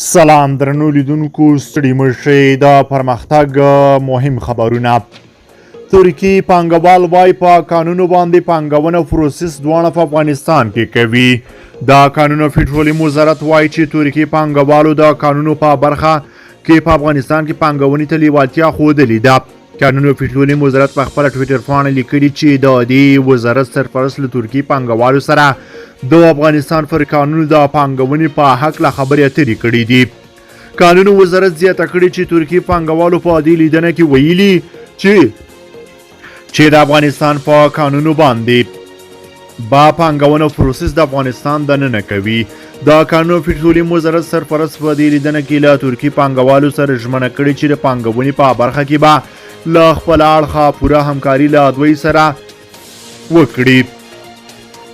سلام درنو لیدونکو، ستړي مشي. د پرمختګ مهم خبرونه: ترکي پانګوال وای په کانونو باندې پانګونه پروسس دواړه په افغانستان کې کوي. د کانونو پټرولیم وزارت وایي چې ترکي پانګوالو د کانونو په برخه کې په افغانستان کې پانګونې ته لیوالتیا ښودلې ده. کانونو پټرولیم وزارت په خپله ټویټر پاڼه لیکلي چې د دې وزارت سرپرست له ترکي پانګوالو سره د افغانستان پر کانونو د پانګونې په هکله خبرې اترې کړې دي. کانونو وزارت زیاته کړې چې ترکي پانګوالو په دې لیدنه کې ویلي چې د افغانستان په کانونو باندې با پانګونه پروسس د افغانستان دننه کوي. د کانونو پټرولیم وزارت سرپرست په دې لیدنه کې له ترکي پانګوالو سره ژمنه کړې چې د پانګونې په برخه کې به له خپل اړخه پوره همکاري له دوی سره وکړي.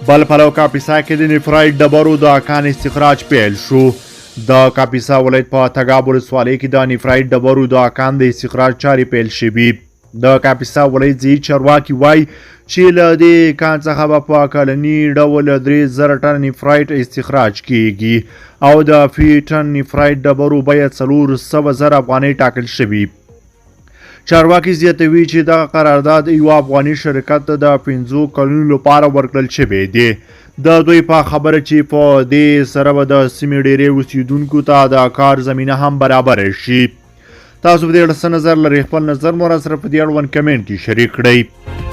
بل پلو، کاپیسا کې د نفرایټ ډبرو د کان استخراج پیل شو. د کاپیسا ولایت په تګاب ولسوالۍ کې د نفرایټ ډبرو د کان د استخراج چارې پیل شوي. د کاپیسا ولایت ځایي چارواکي وایي چې له دې کان څخه به په کلني ډول 3000 ټن نیفرایټ استخراج کیږي او د فی ټن نیفرایټ ډبرو بیه 400,000 افغانۍ ټاکل شوې. چارواکي زیاتوي چې دغه قرارداد یو افغاني شرکت ته د 5 کلونو لپاره ورکړل شوی دی. د دوی په خبره چې په دې سره به د سیمې ډیری اوسیدونکو ته د کار زمینه هم برابره شي. تاسو په دې اړه څه نظر لرئ؟ خپل نظر مو راسره په دې اړوند کمنټ کې شریک کړئ.